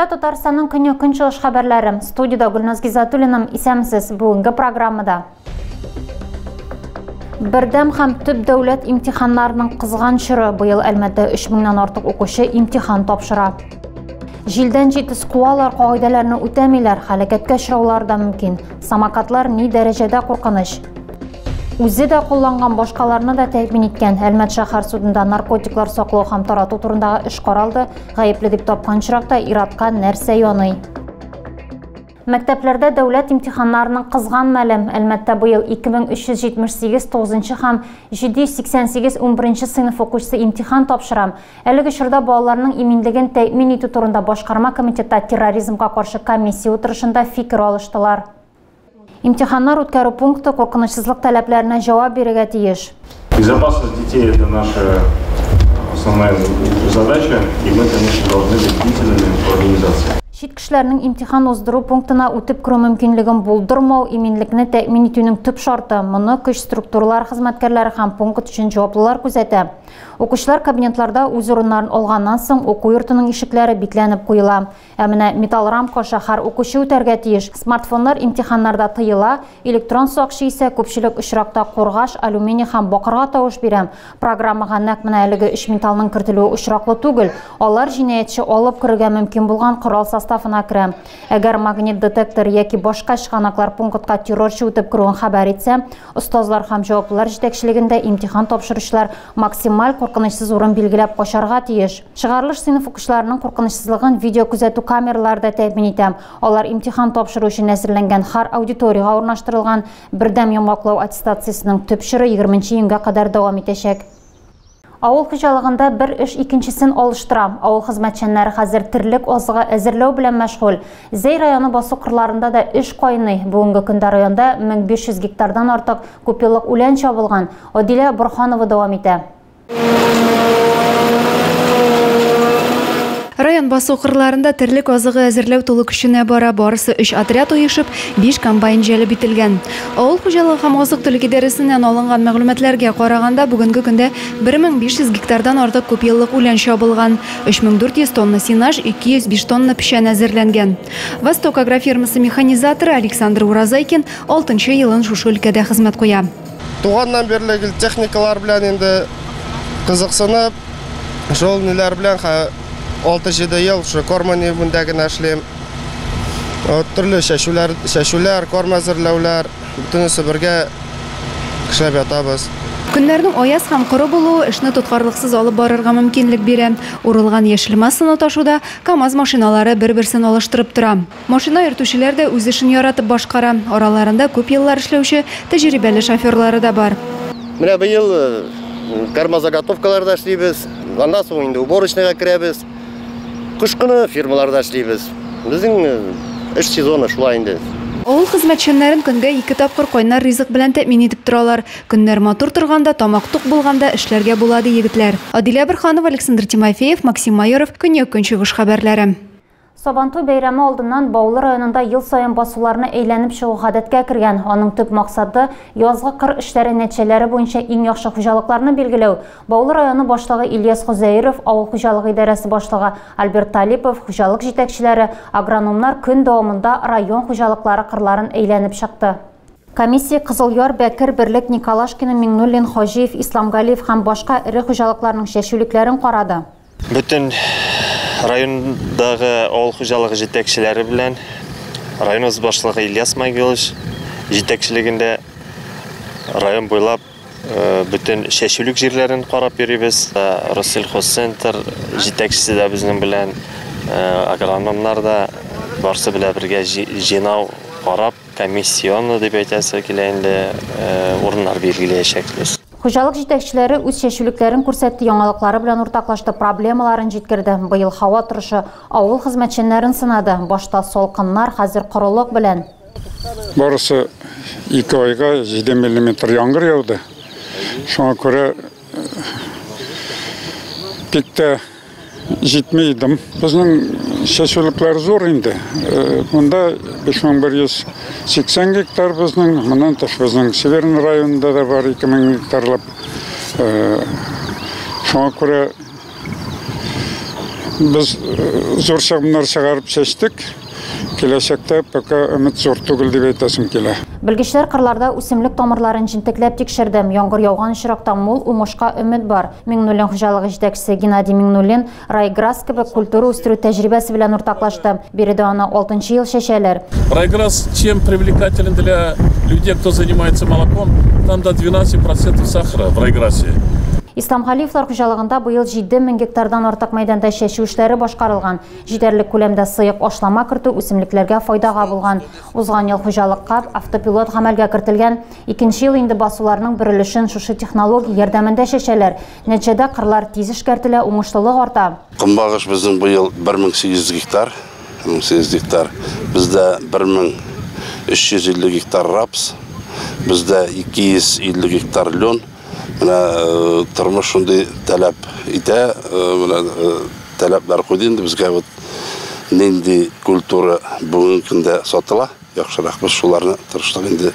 Эфирда Татарстанның көньяк-көнчыгыш хәбәрләре. Студиядә Гөлназ Гизатуллина. Исәнмесез. Бүгенге программада. Бердәм һәм төп дәүләт имтиханнарының кызган чоры. Быел Әлмәттә 3000-нән артык укучы имтихан тапшыра. Җилдән җитез куалар, кагыйдәләрне үтәмиләр, һәлакәткә очраулары да мөмкин. Самокатлар ни дәрәҗәдә куркыныч? Үзе дә кулланган, башкаларны да тәэмин иткән. Әлмәт шәһәр судында наркотиклар саклау һәм тарату турындагы эш каралды. Гаепле дип тапкан очракта ир-атка нәрсә яный? Мәктәпләрдә дәүләт имтиханнарының кызган мәле. Әлмәттә быел 2378 9 һәм 788 11 сыйныф укучысы имтихан тапшыра. Әлеге чорда балаларның иминлеген тәэмин итү турында башкарма комитетта терроризмга каршы комиссия утырышында фикер алыштылар. Имтиханнар үткәрү пункты куркынычсызлык таләпләренә җавап бирергә тиеш. Безопасность детей – это наша основная задача, и мы, конечно, должны быть бдительными в организации. Чит кешеләрнең имтихан уздыру пунктына үтеп керү мөмкинлеген булдырмау иминлекне тәэмин итүнең төп шарты. Моны көч структуралар хезмәткәрләре һәм пункт өчен җаваплылар күзәтә. Укучылар кабинетларда үз урыннарын алганнан соң уку йортының ишекләре бикләнеп куела. Ә менә металл рамка аша һәр укучы үтәргә тиеш. Смартфоннар имтиханнарда тыела, электрон сакчы исә күпчелек очракта кургаш, алюминий һәм бакырга тавыш бирә. Программага нәкъ менә әлеге өч металлның кертелүе очраклы түгел. Алар җинаятьче алып керергә мөмкин булган корал составына керә. Әгәр магнит детектор яки башка чыганаклар пунктка террорчы үтеп керүен хәбәр итсә, остазлар һәм җаваплылар җитәкчелегендә имтихан тапшыручылар максималь куркынычсыз урын билгеләп качарга тиеш. Чыгарылыш сыйныф укучыларының куркынычсызлыгын видео күзәтү камералары да тәэмин итә. Алар имтихан тапшыру өчен әзерләнгән һәр аудиториягә урнаштырылган. Бердәм йомгаклау аттестациясенең төп чоры 20 июньгә кадәр дәвам итәчәк. Авыл хуҗалыгында бер эш икенчесен алыштыра. Авыл хезмәтчәннәре хәзер терлек азыгы әзерләү белән мәшгуль. Зәй районы басу кырларында да эш кайный. Бүгенге көндә районда 1500 гектардан артык күпьеллык үлән чабылган. Адилә Борһанова дәвам итә. Район басу кырларында терлек азыгы әзерләү тулы көченә бара. Барысы 3 отряд оешып, 5 комбайн җәлеп ителгән. Авыл хуҗалыгы һәм азык-төлек идарәсеннән алынган мәгълүматларга караганда, бүгенге көндә 1500 гектардан артык күпьеллык үлән чабылган. 3400 тонна сенаж, 205 тонна печән әзерләнгән. Восток агрофирмасы механизаторы Александр Уразайкин 6 елын шушы өлкәдә хезмәт куя. Туганнан бирле гел техникалар белән инде кызыксынып, шул ниләр белән 6-7 ел шу корма нибендә генә эшлим. Төрле чәчүләр, корма әзерләүләр, бөтенесе бергә эшләп ятабыз. Көннәрнең аяз һәм коры булуы эшне тоткарлыксыз алып барырга мөмкинлек бирә. Урылган яшел массаны ташуда КАМАЗ машиналары бер-берсен алыштырып тора. Машина йөртүчеләр дә үз эшен яратып башкара. Араларында күп еллар эшләүче тәҗрибәле шоферлары да бар. Менә быел кормозаготовкаларда эшлибез, аннан соң инде уборочныйга керәбез. Кыш көне фирмаларда эшлибез. Безнең эш сезоны шулай инде. Авыл хезмәтчәннәрен көнгә 2 тапкыр кайнар ризык белән тәэмин итеп торалар. Көннәр матур торганда, тамак тук булганда эшләргә була, ди егетләр. Адилә Борһанова, Александр Тимофеев, Максим Майоров, Көньяк-Көнчыгыш хәбәрләре. Сабантуй бәйрәме алдыннан Баулы районында ел саен басуларны әйләнеп чыгу гадәткә кергән. Аның төп максаты язгы кыр эшләре нәтиҗәләре буенча иң яхшы хуҗалыкларны билгеләү. Баулы районы башлыгы Ильяс Хозәиров, авыл хуҗалыгы идарәсе башлыгы Альберт Талипов, хуҗалык җитәкчеләре, агрономнар көн дәвамында район хуҗалыклары кырларын әйләнеп чыкты. Комиссия Кызылъяр, Бәкер, Берлек, Николашкина, Миңнуллин, Хаҗиев, Исламгалиев һәм башка эре хуҗалыкларның чәчүлекләрен карады. Бөтен райондагы авыл хуҗалыгы җитәкчеләре белән районыбыз башлыгы Ильяс Магилович җитәкчелегендә район буйлап бөтен чәчүлек җирләрен карап йөрибез. Россельхозцентр җитәкчесе дә безнең белән, агрономнар да барсы белән бергә җыйнау карап, комиссионны дип әйтәсе килә инде, урыннар билгеләячәкбез. Хуҗалык җитәкчеләре үз чәчүлекләрен күрсәтте, яңалыклары белән уртаклашты, проблемаларын җиткерде. Быел һава торышы авыл хезмәтчәннәрен сынады. Башта салкыннар, хәзер корылык белән. Барысы 2 айга 7 миллиметр яңгыр яуды. Шуңа күрә бик тә җитми идем. Безнең чәчүлекләр зур инде. Монда 5180 гектар безнең, моннан тыш безнең Северный районында да бар 2000 гектарлап. Шуңа күрә Без зур чыгымнар чыгарып чәчтек. Киләчәктә пока өмет зур түгел дип әйтәсем килә. Белгечләр кырларда үсемлек тамырларын җентекләп тикшерде. Яңгыр яуган очракта мул уңышка өмет бар. Миңнуллин хуҗалыгы җитәкчесе Геннадий Миңнуллин райграсс кебек культура үстерү тәҗрибәсе белән уртаклашты. Биредә аны 6 ел чәчәләр. Райграсс чем привлекателен для людей, кто занимается молоком? Там до 12% сахара в райграссе. Исламгалиевлар хуҗалыгында быел 7000 гектардан артык мәйданда чәчү эшләре башкарылган. Җитәрлек күләмдә сыек ашлама кертү үсемлекләргә файдага булган. Узган ел хуҗалыкка автопилот гамәлгә кертелгән. Икенче ел инде басуларның бер өлешен шушы технология ярдәмендә чәчәләр. Нәтиҗәдә кырлар тиз эшкәртелә, уңышлылык арта. Көнбагыш безнең быел 1800 гектар, 1800 гектар. Бездә 1350 гектар рапс, бездә 250 гектар лен. Менә тормыш шундый таләп итә, менә таләпләр куйды инде безгә, вот нинди культура бүгенге көндә сатыла, яхшырак без шуларны тырыштык инде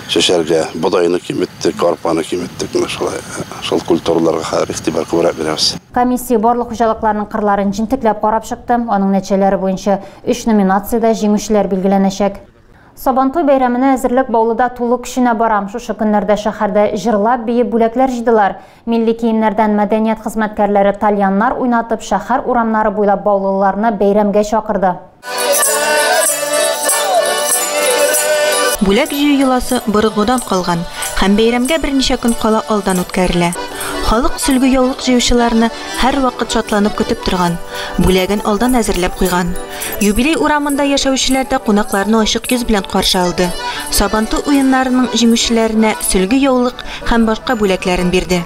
чәчәргә. Бодайны киметтек, арпаны киметтек, менә шулай шул культураларга хәзер игътибар күбрәк бирәбез. Комиссия барлык хуҗалыкларның кырларын җентекләп карап чыкты. Аның нәтиҗәләре буенча 3 номинациядә җиңүчеләр билгеләнәчәк. Сабантуй бәйрәменә әзерлек Баулыда тулы көченә бара. Шушы көннәрдә шәһәрдә җырлап, биеп бүләкләр җыйдылар. Милли киемнәрдән мәдәният хезмәткәрләре тальяннар уйнатып, шәһәр урамнары буйлап баулыларны бәйрәмгә чакырды. Бүләк җыю йоласы борынгыдан калган һәм бәйрәмгә берничә көн кала алдан үткәрелә. Халык сөлге яулык җыючыларны һәрвакыт шатланып көтеп торган, бүләген алдан әзерләп куйган. Юбилей урамында яшәүчеләр дә кунакларны ачык йөз белән каршы алды. Сабантуй уеннарының җиңүчеләренә сөлге яулык һәм башка бүләкләрен бирде.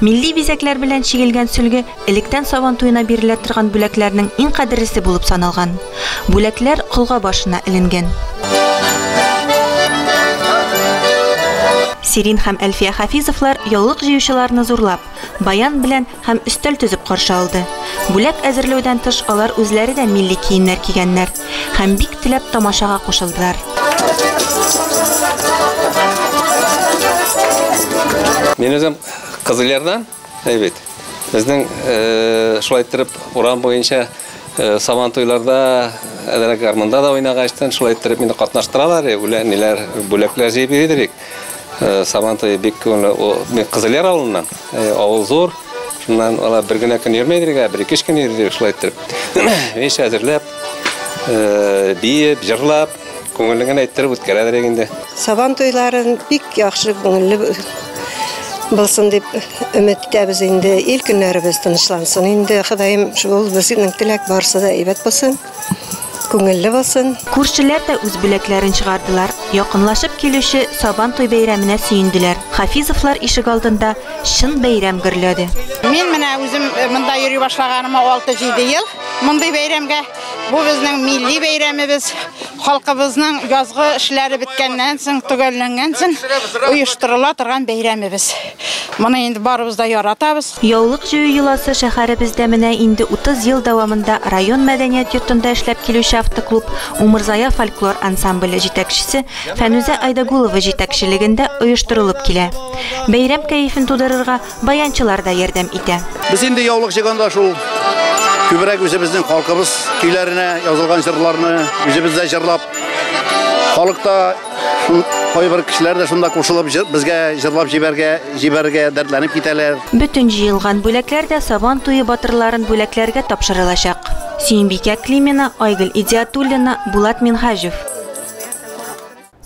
Милли бизәкләр белән чигелгән сөлге электән Сабантуена бирелә торган бүләкләрнең иң кадерлесе булып саналган. Бүләкләр колга башына эленгән. Сирин һәм Әлфия Хафизовлар яулык җыючыларны зурлап, баян белән һәм өстәл төзеп каршы алды. Бүләк әзерләүдән тыш алар үзләре дә милли киемнәр кигәннәр һәм бик теләп тамашага кушылдылар. Мин үзем Кызылъярдан, әйбәт. Безнең шулай иттереп урам буенча Сабантуйларда, әзрәк гармунда да уйнагачтан шулай иттереп мине катнаштыралар, ниләр бүләкләр җыеп йөридек. Сабантуй бик күңелле. Мин Кызылъяр авылыннан. Авыл зур. Шуннан алар бер генә көн йөрмәйдер, бер ике көн йөрдек шулай иттереп. Эш әзерләп, биеп, җырлап, күңелле генә иттереп үткәрәдер инде. Сабантуйларын бик яхшы күңелле булсын дип өмет итәбез инде. Ил көннәребез тынычлансын инде. Ходаем, шул безнең теләк барсы да әйбәт булсын, күңелле булсын. Күршеләр дә үз бүләкләрен чыгардылар. Якынлашып килүче Сабантуй бәйрәменә сөенделәр. Хафизовлар ишек алдында чын бәйрәм гөрләде. Мин менә үзем монда йөри башлаганыма 6-7 ел. Мондый бәйрәмгә, бу безнең милли бәйрәмебез, халкыбызның язгы эшләре беткәннән соң, төгәлләнгән соң оештырыла торган бәйрәмебез. Моны инде барыбыз да яратабыз. Яулык җыю йоласы шәһәребездә менә инде 30 ел дәвамында район мәдәният йортында эшләп килүче автоклуб Умырзая фольклор ансамбле җитәкчесе Фәнүзә Айдагулова җитәкчелегендә оештырылып килә. Бәйрәм кәефен тудырырга баянчылар да ярдәм итә. Без инде яулык җыйганда шул күбрәк үзебезнең халкыбыз көйләренә язылган җырларны үзебез дә җырлап, халыкта кайбер кешеләр дә шунда кушылып безгә җырлап җибәргә дәртләнеп китәләр. Бөтен җыелган бүләкләр дә Сабан туе батырларын бүләкләргә тапшырылачак. Сөембикә Климина, Айгөл Идиатуллина, Булат Минһаҗев.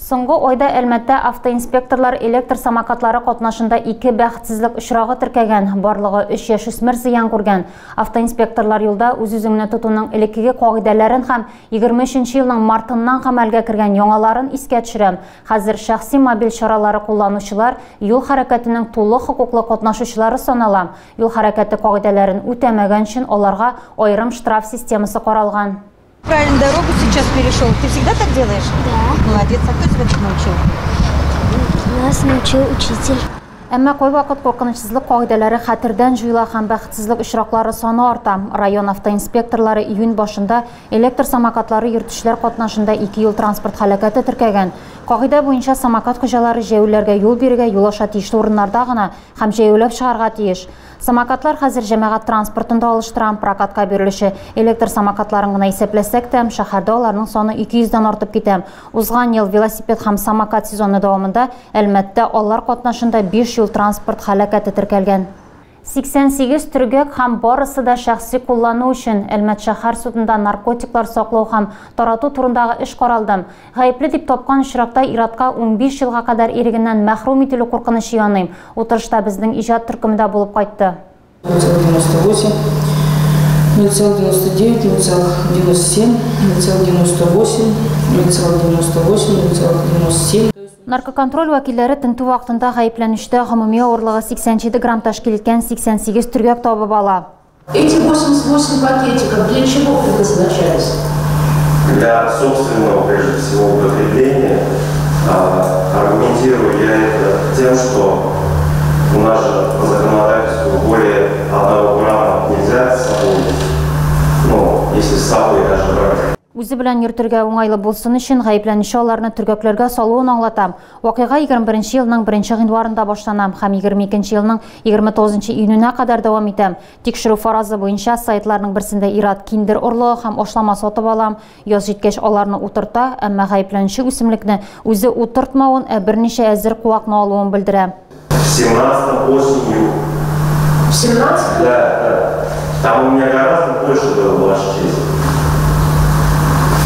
Соңгы айда Әлмәттә автоинспекторлар электр самокатлары катнашында 2 бәхетсезлек очрагы теркәгән. Барлыгы 3 яшүсмер зыян күргән. Автоинспекторлар юлда үз-үзеңне тотуның элеккеге кагыйдәләрен һәм 23 елның мартыннан гамәлгә кергән яңаларын искә төшерә. Хәзер шәхси мобиль чаралары кулланучылар юл хәрәкәтенең тулы хокуклы катнашучылары санала. Юл хәрәкәте кагыйдәләрен үтәмәгән өчен аларга аерым штраф системасы каралган. Правильно дорогу сейчас перешел. Ты всегда так делаешь? Да. Молодец. А кто тебя так научил? Нас научил учитель. Әмма кайвакыт куркынычсызлык кагыйдәләре хәтердән җуела һәм бәхетсезлек очраклары саны арта. Район автоинспекторлары июнь башында электр самокатлары йөртүчеләр катнашында 2 юл транспорт һәлакәте теркәгән. Кагыйдә буенча самокат хуҗалары җәяүлеләргә юл бирергә, юл аша тиешле урыннарда гына һәм җәяүләп чыгарга тиеш. Самокатлар хәзер җәмәгать транспортын да алыштыра, прокатка бирелүче электр самокатларын гына исәпләсәк тә, шәһәрдә аларның саны 200 дән артып китә. Узган ел велосипед һәм самокат сезоны дәвамында Әлмәттә алар катнашында 5 юл-транспорт һәлакәте теркәлгән. 88 төргәк һәм барысы да шәхси куллану өчен. Әлмәт шәһәр судында наркотиклар саклау һәм тарату турындагы эш каралды. Гаепле дип тапкан очракта ир-атка 15 елга кадәр ирегеннән мәхрүм ителү куркынычы яный. Утырышта безнең иҗат төркеме дә булып кайтты. 0,98, 0,99, 0,97, 0,98, 0,98, 0,97. Наркоконтроль вәкилләре тентү вакытында гаепләнүчедә гомуми авырлыгы 87 грамм тәшкил иткән 88 төргәк табып ала. Эти 88 пакетиков для чего предназначались? Для собственного, прежде всего, употребления. Аргументирую я это тем, что у нас же по законодательству более 1 грамма нельзя с собой, если с собой даже брать. Үзе белән йөртергә уңайлы булсын өчен гаепләнүче аларны төргәкләргә салуын аңлата. Вакыйга егерме беренче елның беренче гыйнварында башлана һәм егерме икенче елның егерме тугызынчы июненә кадәр дәвам итә. Тикшерү фаразы буенча сайтларның берсендә ир-ат киндер орлыгы һәм ашлама сатып ала. Яз җиткәч аларны утырта, әмма гаепләнүче үсемлекне үзе утыртмавын, ә берничә әзер куакны алуын белдерә. В семнадцатом осенью. В семнадцатом? Да, да. Там у меня гораздо больше было, ваша честь.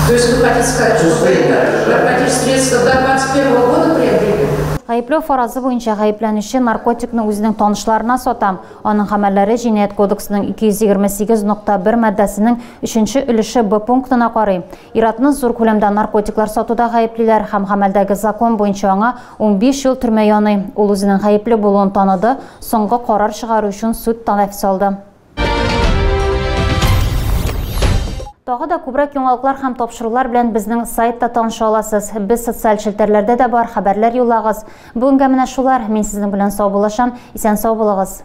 То есть вы хотите сказать, что вы это наркотические средства до 21 года приобрели? Гаепләү фаразы буенча гаепләнүче наркотикны үзенең танышларына сата. Аның гамәлләре Җинаять кодексының 228.1 маддәсенең өченче өлеше Б пунктына карый. Ир-атны зур күләмдә наркотиклар сатуда гаеплиләр һәм гамәлдәге закон буенча аңа 15 ел төрмә яный. Ул үзенең гаепле булуын таныды, соңгы карар чыгару өчен суд тәнәфес алды. Тагы да күбрәк яңалыклар һәм тапшырулар белән безнең сайтта таныша аласыз. Без социаль челтәрләрдә дә бар, хәбәрләр юллагыз. Бүгенгә менә шулар. Мин сезнең белән саубуллашам. Исән сау булыгыз.